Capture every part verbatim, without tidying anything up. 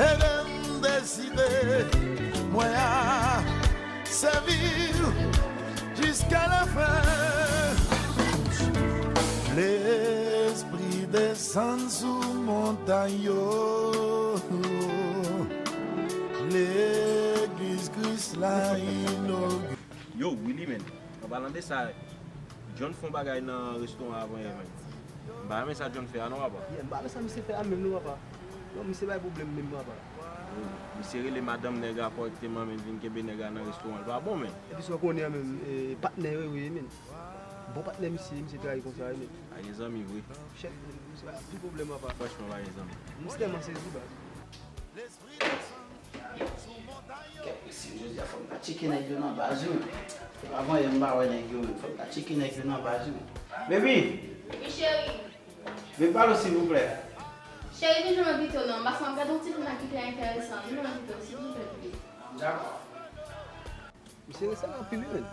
Ede m deside, mwen a sèvi w jiska lafen. Lespri desann sou montay yo. Legliz Kris la inogire. Yo, Willy, men. An palan de sa, John fè yon bagay nan restoran an avan yè, men. M pa renmen sa John fè a non, papa. Yeah, m pa renmen sa misye fè a menm non, papa. Non, misye bay pwoblèm menm, papa. Yo, misye rele madanm nèg la kòrèkteman, men vin kenbe nèg la nan restoran, l pa bon, men. Epi sa w konnen an menm, e, patnè yo ye, men. Bon patnè misye, misye trayi konsa, men. Pa gen zanmi vre. Chèf, misye bay anpil pwoblèm, papa. Franchman, pa gen zanmi. M tèlman sezi, baz. Kèt mesye, jodi a fò m ta tcheke nèg yo nan baz wi. Avan yè m pa wè nèg yo menm, fò m ta tcheke nèg yo nan baz wi. Baby! Wi, cheri. Vin pale w silvouplè. Cheri, vin jwenn mwen pito non, paske m ap gade yon ti fim la ki trè enteresan. Vin jwenn mwen pito, silvouplè, pito. Dakò. Misye resèlè anpil wi, men.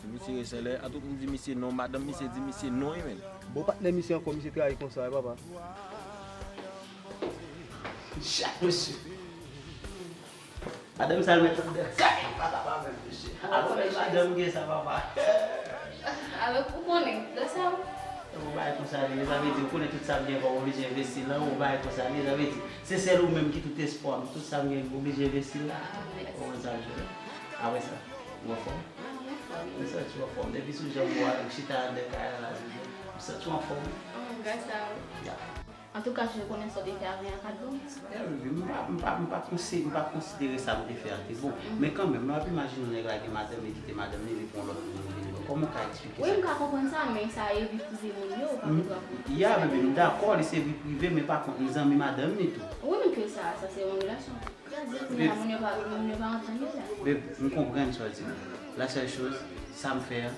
Si misye resèlè, a tout moun di misye non, madanm misye di misye non wi, men. Bon patnè misye ankò, misye trayi konsa wi, papa. Chak mesye. Madanm sa l mèt anndan kay papa pa menm mesye. Alò, men madanm gen sa, papa. Alò, ou konnen, lè sa w. Ou bay konsa li ye, sa vle di, ou konnen tout sa m gen kòm oblije envesti la, ou bay konsa li ye, sa vle di, se sèl ou menm ki tout espwa m, tout sa m gen oblije envesti la. Ou konprann sa m di w la? Apre sa, ou anfòm? Mwen santi w anfòm. Depi sou janm ou a, ou chita anndan kay la, m santi w anfòm. Gras a ou. Ya. Antouka, je konnen sa w te fè avè a pa t bon. Eh, wi, m pa, m pa, m pa konsi-, m pa konsidere sa m te fè a te bon. Men kanmenm, m ap imajine yon nèg la gen madanm, li kite madanm li, li pran lòt moun, li vin. Kòman w ka eksplike sa? Wi, m ka konprann sa, men sa e vi prive moun yo, ou pa gen dwa pou sa. Ya, baby, m dakò, li se vi prive, men pa kont, li zanmi madanm li tou. Wi, men ke sa, sa se yon relasyon. Gade, kounye a, moun yo pa, moun yo pa antann yo la. Babe, m konprann sa w di. La seule chose, sa m fè a,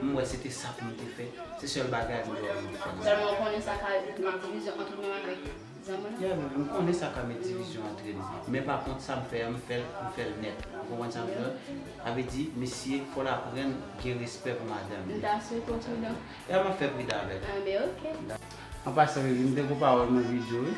m wè se te sa pou m te fè. Se sèl bagay m wè pou m fè. Sèlman ou konnen sa ka met divizyon ant ou menm avèk zanmi w? Yeah, babe, m konnen sa ka met divizyon antre nou. Men pa kont, sa m fè a, m fè l, m fè l nèt. Ou konprann sa m di w? Sa vle di, mesye, fò l aprann gen respè pou madanm li. M ta swete w pridan. E m ap fè pridan avè l. Ah, ben, ok. An pasan, Vivi, m te gon pawòl mwen videyo, wi.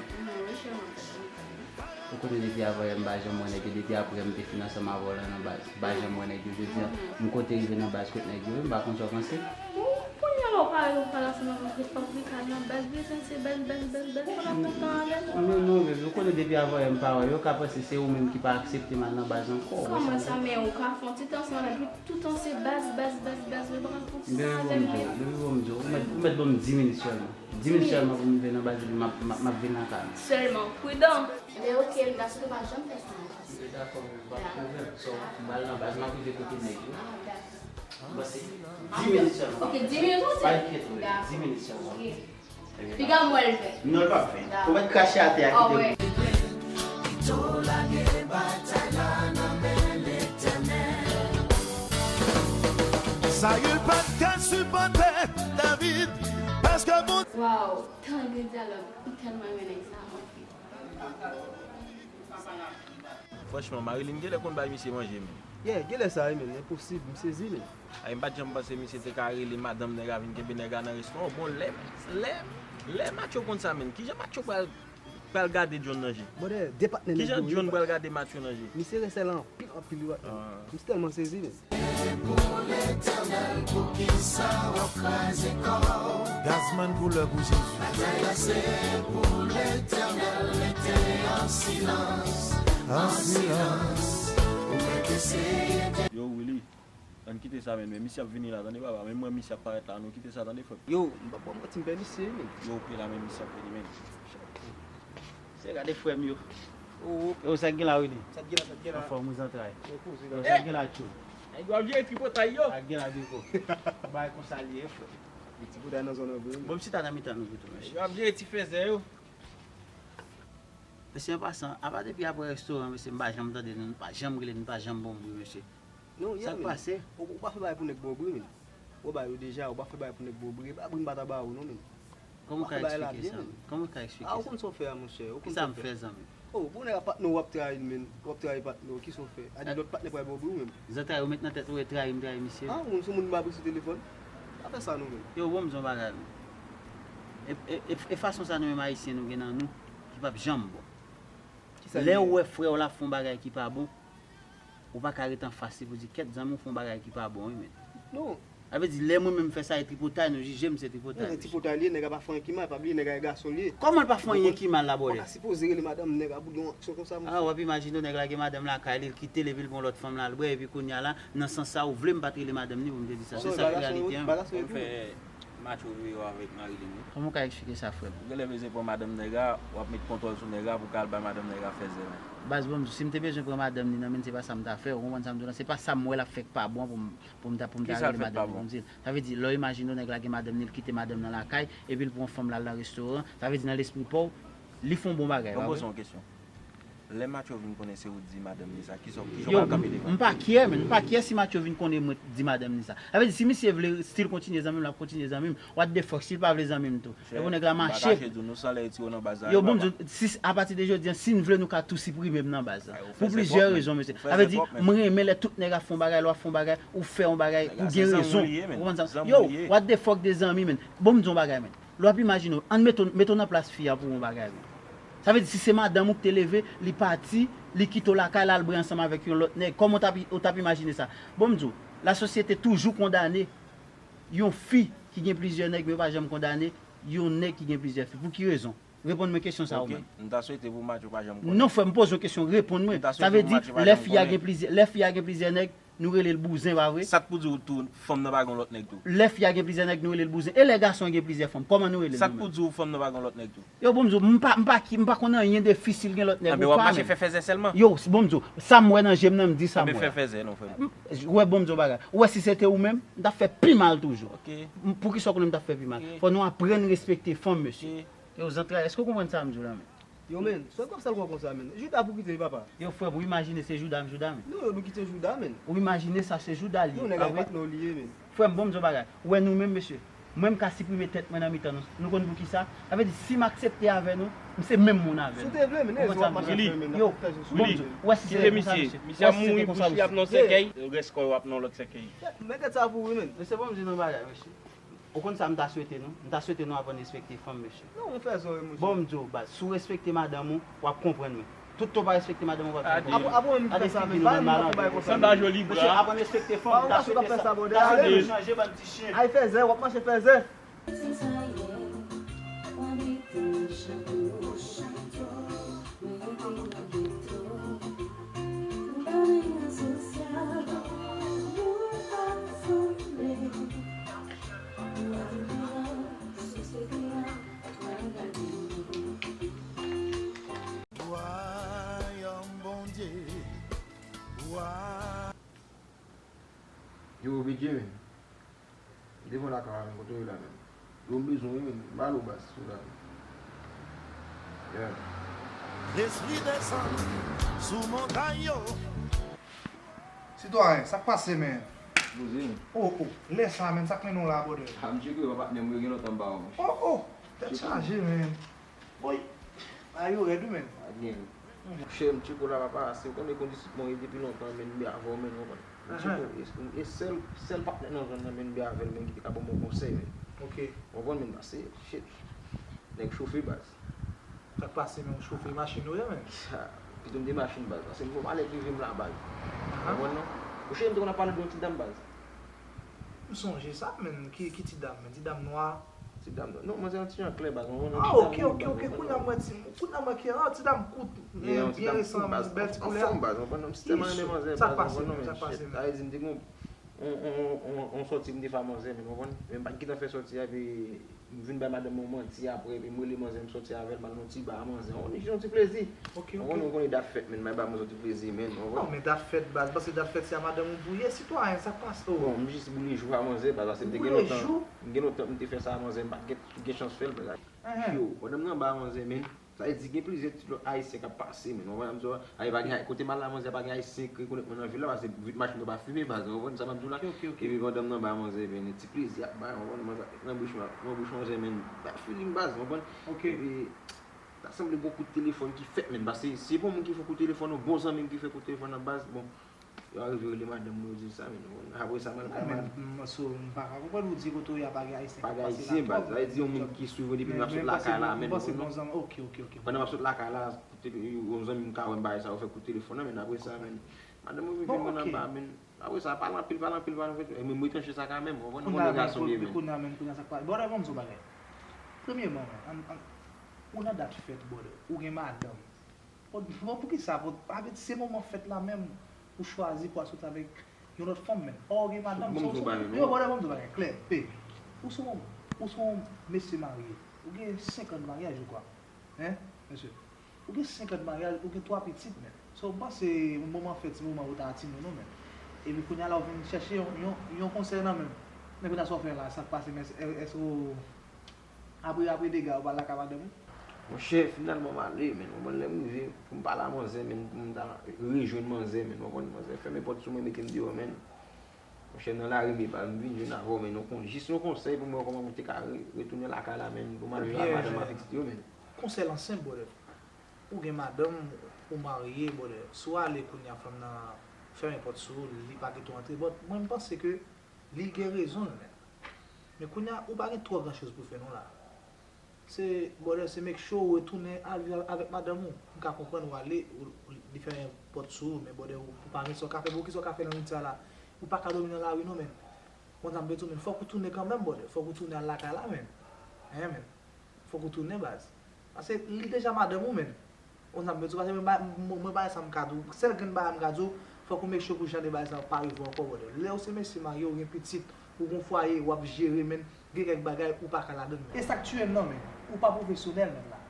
Ou konnen depi avanyè m pa janm wè nèg yo, depi apre m te fin ansanm avè w la nan baz, m pa janm wè nèg yo. Jodi a, m kote rive nan baz, kot nèg yo, m pa konn sa w panse. Bon, kounye a la, ou pare, ou pral ansanm avè m, ou pral nan baz, bezwen se baz, baz, baz, baz, fò n ap pran tan avè l. Non, non, Vivi, ou konnen depi avanyè m pa wè yo, yo ka panse se ou menm ki pa aksepte m al nan baz ankò. Kòman sa, men ou ka fè yon ti tan ansanm avè m, tout tan se baz, baz, baz, baz, ou pral fè yon ti tan avè m, men. Baby, bon m di w, ou mèt, ou mèt ban m dis minit sèlman. Dis minit sèlman pou m rive nan baz epi m ap, m ap, m ap vin lakay ou. Sèlman, pridan. Ebyen, oke, m ta swete w pa janm fè sa ankò. Ebyen, dakò, men pa gen pwoblèm. So, m pral nan baz, m ap rive kote nèg yo. Ah, dakò. Bon, se dis minit sèlman. Oke, dis minit ou di? Pa enkyete w, dis minit sèlman. Oke. Piga m wè l fè. Non, l p ap fè. Dakò. Ou mèt krache atè a, kite m. Sayil pa t ka sipòte David, paske Bondye. Waw, tande dyalòg, m tèlman renmen nèg sa, anfin. Franchman, Marilyn genlè konn bay misye manje, men. Yeah, genlè sa, wi, men, enposib, m sezi, men. Ay, m pa t janm panse misye te ka rele madanm nèg a vin kenbe nèg a nan restoran. Bon, lè, lè, lè Matcho konn sa, men, kijan Matcho pral, pral gade John nan je? Brother, de patnè nèg yo, wi. Kijan John pral gade Matcho nan je? Misye resèl anpil, anpil, wi, patnè. Ah. M tèlman sezi, men. Pou Letènèl, poukisa w ap kraze kò w? Gazman koulè pou Jezi. Batay la se pou Letènèl, mete an silans, an silans. Ou mèt eseye. Yo, Willy, ann kite sa, men, men misye ap vini la, tande, papa. Men m wè misye ap parèt la, nou kite sa, tande, frè m. Yo, m p ap ba w manti, m pè misye, men. Yo, oke la, men misye ap vini, men. Se gade frè m yo. Oh, oh, sa k gen la, Willy? Sa k gen la, sa k gen la? Anfòm, ou zantray. Yo, poze la. Yo, sa k gen la, Tchou? Nèg yo ap jere tripotay yo. Sa k gen la, Biko? Bagay konsa l ye, frè. Li tripotay nan zòn nan vre, wi. Bon, m chita nan mitan nou pito, mesye. Nèg yo ap jere ti fèzè yo. Mesye, an pasan, apa depi apre restoran, mesye, m pa janm tande nou, nou pa janm rele, nou pa janm bon bri, mesye. Non, sa k pase? Ou, ou pa fè bagay pou nèg ba w bri, men. Ou ba yo deja, ou pa fè bagay pou nèg ba w bri. E pa bri m pa ta ba ou, non, men. Kòman w ka eksplike sa, men? Kòman w ka eksplike sa? A, ou konn sa w fè a, monchè. Ou konn sa w fè. Kisa m fè, zanmi? Oh, pou nèg ap patnè w, w ap trayi l, men. W ap trayi patnè w, kisa w fè? A di lòt patnè pral ba w bri, ou menm. Zantray ou met nan tèt ou e trayi m, trayi misye. A, ou menm, se moun m ap ekri sou telefòn? Pa fè sa, non, men. Yo, bon, m di yon bagay, men. E, e, e, e fason sa nou menm Ayisyen nou gen nan nou, ki p ap janm bon. Lè ou wè frè w la fè yon bagay ki pa bon, ou pa ka ret anfas li pou di, kèt zanmi, w fè yon bagay ki pa bon, wi, men. Non. Sa vle di, lè mwen menm fè sa, e tripotay, nou jije m, se tripotay, mesye. Non, se tripotay li ye, nèg la pa fè anyen ki mal, pa bliye, nèg la e gason li ye. Kòman l pa fè anyen ki mal la, brother? Ou pa ka sipoze rele madanm nèg la pou gen yon aksyon konsa, monchè. A, w ap imajine w, nèg la gen madanm lakay li, l kite l epi l pran lòt fanm la, l bwè, epi kounye a la, nan sans sa, ou vle m pa t rele madanm li pou m te di sa. Se sa k reyalite an. Bagay sa yo tou. Matcho vire w avèk Marilyn, wi. Kòman w ka eksplike sa, frè m? Ou genlè bezwen pran madanm nèg la, w ap met kontwòl sou nèg la pou w ka al bay madanm nèg la fèzè, men. Baz, bon, si m te bezwen pran madanm li nan men l, se pa sa m ta fè, ou konprann sa m di w la? Se pa sa m wè l ap fè k pa bon pou m, pou m ta, pou m ta rele madanm li pou m di l. Sa vle di, lè w imajine w nèg la gen madanm li, l kite madanm nan lakay, epi l pran fanm l al nan restoran, sa vle di nan lespri pa w, li fè yon bon bagay, pa vre? Bon, poze yon kesyon. Lè Matcho vin konnen se ou di madanm li sa, kisa, kisa w pral kanpe devan? Yo, m pa care, men, m pa care si Matcho vin konnen mwen di madanm li sa. Sa vle di, si misye vle still kontinye zanmi m, l ap kontinye zanmi m. What the fuck, si l pa vle zanmi m tou. Epi nèg la mache. M pa kache di w, nou san lè retire w nan baz la, wi, papa. Yo, bon, m di w, si, apati de jodi a, si n vle, nou ka tou siprime m nan baz la. Pou plizyè rezon, mesye. Sa vle di, m renmen lè tout nèg ap fè yon bagay, lè w ap fè yon bagay, ou fè yon bagay pou gen rezon. Ou konprann sa? Yo, what the fuck de zanmi, men. Bon, m di w yon bagay, men. Lè w ap imajine w, ann mete w, mete w nan plas fi a pou w yon bagay, men. Sa vle di, si se madanm ou ki te leve, li pati, li kite w lakay, l al bwè ansanm avèk yon lòt nèg, kòman w t ap, ou t ap imajine sa? Bon, m di w, lasosyete toujou kondane yon fi ki gen plizyè nèg, men yo pa janm kondane yon nèg ki gen plizyè fi. Pou ki rezon? Reponn mwen kesyon sa a ou menm. Ok, m ta swete pou Matcho pa janm konnen. Non, frè, m poze w kesyon, reponn mwen. Sa vle di, lè fi a gen plizyè, lè fi a gen plizyè nèg, nou rele l bouzen, pa vre? Sa k pou di w tou, fanm nan pa gen lòt nèg tou? Lè fi a gen plizyè nèg, nou rele l bouzen. E lè gason an gen plizyè fanm, kòman nou rele l nou menm? Sa k pou di w, fanm nan pa gen lòt nèg tou? Yo, bon, m di w, m pa, m pa ki, m pa konn anyen de fi si l gen lòt nèg ou pa, men. Anben, w ap mache fè fèzè sèlman? Yo, bon, m di w, sa m wè nan je m nan, m di sa m wè a. Anben, fè fèzè non, frè m. Ou wè, bon, m di w yon bagay. Ou wè, si se te ou menm, m t ap fè pi mal toujou. Ok. Poukisa w konnen m t ap fè pi mal? Ok. Fò nou aprann respekte fanm, mesye. Ok. Yo, zantray, èske w konprann sa m di w la, men? Yo, men, sa w ap sal konsa, men. Jouda pou kite li, papa. Yo, frè m, ou imajine se Jouda m, Jouda, men. Non, yo, nou kite Jouda, men. Ou imajine sa se Jouda li ye, pa vre? Yo, nèg la patnè w li ye, men. Frè m, bon, m di w bagay. Ou wè nou menm, mesye, mwen, m ka siprime tèt mwen nan mitan nou. Nou konn poukisa? Sa vle di, si m aksepte avè nou, m se menm moun avè nou. Si w te vle, men, w konprann sa m di w la? Yo, bon, m di w, ou wè si se te konsa, mesye. Misye ap mouri, bouch li ap nan sèkèy, rès kò yo ap nan lòt sèkèy. Men tèt sa pou ou, men. Mesye, bon, m di nou yon bagay, mesye. Ou konn sa m ta swete nou? M ta swete nou aprann respekte fanm, mesye. Non, ou fè zò wi, monchè. Bon, m di w, baz, si w respekte madanm ou, w ap konprann mwen. Tout tan w pa respekte madanm ou, w ap fè konprann. Apre w menm ki fè sa, men pa vin nan konbay konsa. Sanba joli bra. Aprann respekte fanm, ta swete sa. Ta swete nou chanje bann ti chen. Ay fèzè, w ap mache fèzè. Wayòm Bondye, wa. Yo, Bidye, men. Devan lakay la, men, kote w ye la, men. Yo, m bezwen w, men. M ba l ou baz, sou la, men. Yeah. Lespri desann sou montay yo. Sitwayen, sa k pase, men? Poze, men. Oh, oh, lè sa, men, sa k mennen w la, brother? A, m tcheke, pa patnè m, yo gen lontan m pa wè w, monchè. Oh, oh, tèt chaje, men. Boy, a yo rèd, wi, men. Pa gen. Monchè, m tcheke w la, papa, se w konnen kondisip mwen ye depi lontan, men, m byen avè w, men, w konprann. M tcheke w, e, e sèl, sèl patnè nan zòn nan, men, m byen avè l, men, ki te ka ban m yon konsèy, men. Ok. W konprann, men, pase, shit. Nèg chofe, baz. Sa k pase, men, w chofe machin ou ye, men? Sa, pito m te machin, baz, pase m gon malè k rive m la, baz. W konprann, non? Monchè, m te konn ap pale de yon ti dam, baz. M sonje sa, men, ki, ki ti dam, men, ti dam nwa? Ti dam, non, manzè yon ti jan klè, baz, w konprann, non? Ah, ok, ok, ok, kounye a m wè ti, kounye a m wè ki, ah, ti dam kout, men, byen resan, bèl ti koulè. Anfòm, baz, w konprann, non? M tèlman renmen manzè, Sa k baz, w pase, konprann, non? Sa k pase, Sa vle di, m te gon, on, on, on, on sòti m te fè a manzè, men, w konprann? Men m pa t gentan fè sòti a, epi m vin bay madanm mwen manti apre, epi m rele manzè, m sòti avè l, m al nan yon ti ba a manzè. On, jis yon ti plezi. Ok, Ou ok. Konnen, ou konnen dat fèt, men, m bay ba manzè yon ti plezi, men, ou Non, konprann? Men dat fèt, baz, paske dat fèt se a madanm ou pou ye, sitwayen, sa k pase? Oh. Bon, m jis boule jou a manzè, baz, paske m te gen Boule lontan, jou? M gen lontan m te fè sa a manzè, m pa t gen, gen chans fè l, baz. Enhen. Yo, pandan m nan ba a manzè, men, sa vle di gen plizyè ti lòt ayisyen k ap pase, men, ou konprann sa m di w? Ay, pa gen, kote m al la, manzè, pa gen ayisyen ki rekonèt mwen nan vil la, paske vit machin yo pa fimen, baz, ou konprann sa m ap di w la? Ok, ok, ok. Epi pandan m nan ba a manzè, men, ti plezi ap bay, ou konprann, manzè, nan bouch, nan bouch manzè, men, bèl feeling, baz, ou konprann? Ok. Epi, ta sanble gon kout telefòn ki fèt, men, paske se pa yon moun ki fè kout telefòn, yon bon zanmi m ki fè kout telefòn nan, baz, bon, yo arive rele madanm mwen, yo di l sa, men, ou konprann? Apre sa, m al kay Men, madanm. M so, m pa ka konprann ou di kote w ye a pa gen ayisyen k ap pase la. Pa gen ayisyen, baz, sa vle di yon moun ki swiv mwen depi m ap sot lakay la, men, ou konprann, non? Ok, ok, ok. Pandan m ap sot lakay la, yon zanmi m ka wè m bagay sa yo fè kout telefòn nan, men apre sa, men, madanm mwen vin jwenn mwen nan ba, men, apre sa, pale anpil, pale anpil, pale anpil, e men m retranche sa kanmenm, ou konprann, ou konnen gason m ye, men. Kounye a, men, kounye a sa k pase. Brother, ban m di w bagay. Premyeman, men, an, an, ou nan dat fèt, brother, ou gen madanm. Bon, bon, poukisa, bon, avè se moman fèt la menm, ou chwazi pou al soti avèk yon lòt fanm, men. Ò, ou gen madanm, Bon, m di w bagay, non. Yo, brother, ban m di w bagay, klè, pe. Ou se yon, ou se yon mesye marye. Ou gen senk an de maryaj, je crois. Hein, mesye? Ou gen senk an de maryaj, ou gen twa pitit, men. So, m panse moman fèt, se moman ou ta timoun ou, men. Epi kounye a la, ou vin chèche yon, yon, yon konsèy nan men m. Men kounye a, sa w fè la, sa k pase, men, èske ou, apre, apre dega, ou pral lakay madanm ou? Monchè, finalman, m ale, men. Ou konprann, lè m rive, pou m pale a manzè, men, pou m ta rejwenn manzè, men. Ou konprann, manzè fèmen pòt sou mwen, mete m deyò, men. Monchè, nan lari m ye, baz, m vin jwenn avè w, men, yon kon-, jis yon konsèy pou m wè kòman m te ka re-, retounen lakay la, men, pou m al viv ak madanm avèk pitit yo, men. Konsèy lan senp, brother. Ou gen madanm, ou marye, brother. Si w ale kounye a, fanm nan fèmen pòt sou ou, li pa kite w antre. But mwen, m panse ke li gen rezon l, men. Men kounye a, ou pa gen twò gran choz pou fè non la. Se, brother, se make sure ou retounen al viv avèk madanm ou. M ka konprann ou ale, ou, ou, li fèmen pòt sou ou, men, brother, ou, ou pa gen sa w ka fè. Poukisa w ka fè nan nèg sa la? Ou pa ka dòmi nan lari non, men. Konn sa m vle di w, men, fòk ou tounen kanmenm, brother. Fòk ou tounen al lakay la, men. Hein, men. Fòk ou tounen, baz. Paske li deja madanm ou, men. Konn sa m vle di w, paske mwen, mwen, mwen bagay sa m ka di w. Sèl grenn bagay m ka di w, fòk ou make sure pou jan de bagay sa yo pa rive w ankò, brother. Lè ou se mesye marye, ou gen pitit, ou gon fwaye, w ap jere, men, gen kèk bagay ou pa ka ladann, men. E sa k tiye m nan, men, ou pa pwofesyonèl, men, la.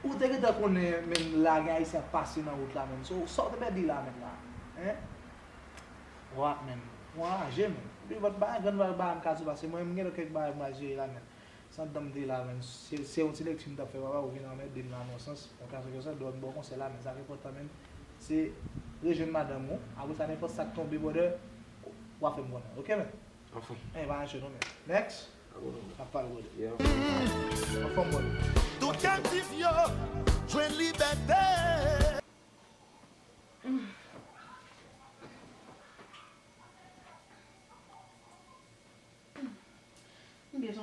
Ou te gentan konnen, men, la gen ayisyen ap pase nan wout la, men. So, sa w te pèdi la, men, la? Hein? Wap, men. Ou anraje, men. Epi, but bagay, grenn bagay m ka di w, paske mwen, m gen kèk bagay m pral jere la, men. San dan m te la, men, se, se yon ti lekti m t ap fè, papa, ou vin anmède m la nan yon sans. Yon fason ke sa, donk, bon konsèy la, men sa k enpòtan, men, se rejwenn madanm ou. Apre sa, nenpòt sa k tonbe, brother, w a fè m konnen. Ok, men? Anfòm. Eh, pa anche non, men. Next. N ap pale, brother. Anfòm, brother. Tout kèm ti fyo, jwenn libète.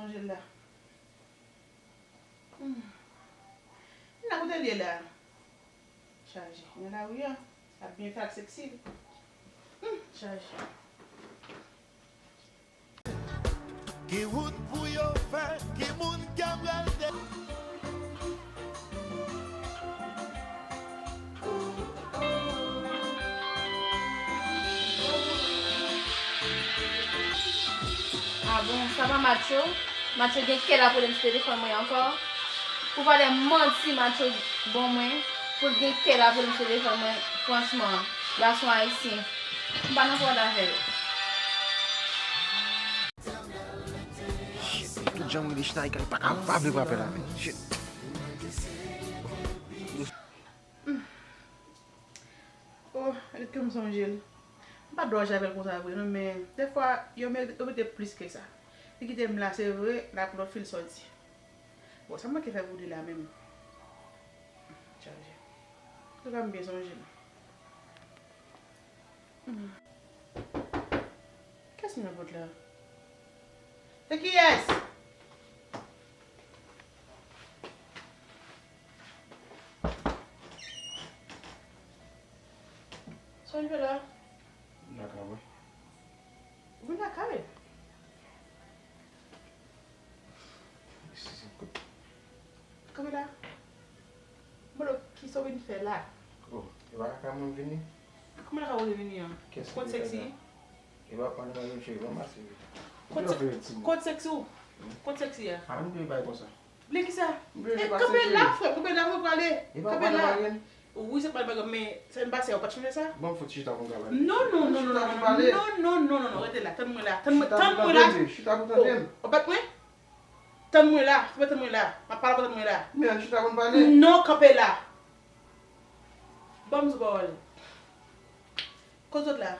Chanje l la. Hmm. Nan kote l ye la? Chaje. Nan lari a. Ap byen fè ak seksi. Hmm, chaje. Ki wout pou yo fè? Ki moun k ap pral de- Ah bon, sa pa Matcho? Matcho gen kè la pou l sou telefòn mwen ankò. Pou valè manti Matcho bon mwen, pou l gen kè la pou l sou telefòn mwen, franchman, gason ayisyen, m pa nan kòd avè l. Shit, tout jan m rele Chita, li pa kapab li pa fè la, men. Shit. Oh, gade kè m sonje l. M pa dwe jan avè l konsa vre non, men dèfwa yo merite, yo merite plis ke sa. Li kite m la, se vre, l ap lòt fil sòti. Bon, sa m manke fè pou li la menm? Chaje. Antouka, m byen sonje l. Hmm. Kiyès ki nan pòt la? Se kiyès? Sa w vin fè la? Vin lakay mwen. Ou vin lakay? Kanpe la. Mwen di w, kisa w vin fè la? Oh, e pa lakay mwen m vini? Kòman lakay ou te vini an? Kiyès ki te fè sa? Kot seksi? E pa pandan nan yon cheri, mwen mase wi. Kot seksi ou? Kot seksi a? Ah, nou te bay konsa. Vle kisa? E kanpe la, frè, kanpe la, mwen prale. Kanpe la. Wi, se pa bagay, men sa vin pase a, ou pa t sonje sa? Bon, fò ti chita pou n ka pale. Non, non, non, non, non, non, non, non, non, non, rete la, tann mwen la, tann mwen, tann mwen la. Chita pou tande m. Ou bat mwen? Tann mwen la, fè tann mwen la. M ap pale avè w, tann mwen la. Men, chita pou n pale. Non, kanpe la. Ban m sou pawòl. Kote w sot la?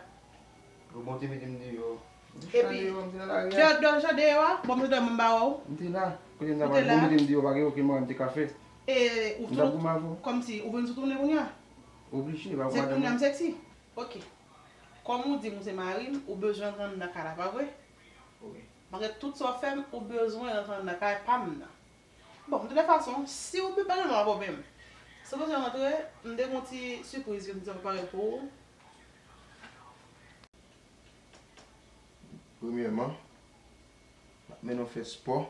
Ou bon te mete m deyò. M te chita deyò, m te nan lari a. Deyò, deyò, chita deyò a? Bon, m te deyò, m ba w. M te la. Kote m ta pral, bon, mete m deyò, pa gen okenn bagay m te ka fè. E, ou sot kòmsi, ou vin sou tounen kounye a? Oblije, pa pou madanm. Se kounye a m seksi? Ok. Kòm ou di m ou se mari m, ou bezwen rantre anndan kay la, pa vre? Wi. Malgre tout sa w fè m, ou bezwen rantre anndan kay pa m nan. Bon, de tout fason, si w pa gen lòt pwoblèm, si w bezwen rantre, m te gen yon ti sipriz ke m te prepare pou ou. Premyèman, m ap mennen w fè spò.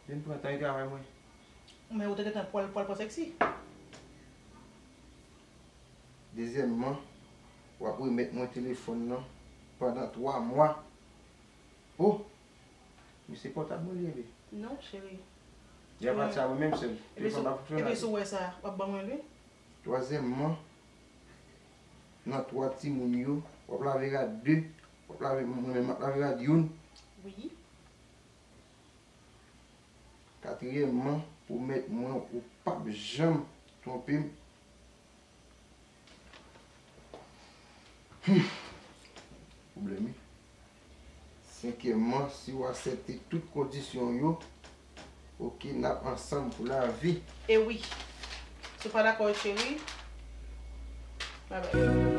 Vin pran tan e travay mwen. Men ou te gentan pwal, pwal pran seksi. Dezyèmman, w ap remèt mwen telefòn nan pandan twa mwa. Oh! Men se pòtab mwen li ye, wi. Non, cheri. Lè pati a mwen menm sèl. Telefòn pa fonksyone. Epi si w wè sa, w ap ban mwen li? Twazyèmman, nan twa timoun yo, w ap lave rad de, w ap lave, mwen menm m ap lave rad youn. Wi. Katriyèmman, pwomèt mwen ou p ap janm twonpe m. Hmm. Pwoblèm, wi. Senkyèmman, si w aksepte tout kondisyon yo, oke, n ap ansanm pou lavi. E wi. Si w pa dakò, cheri, babay.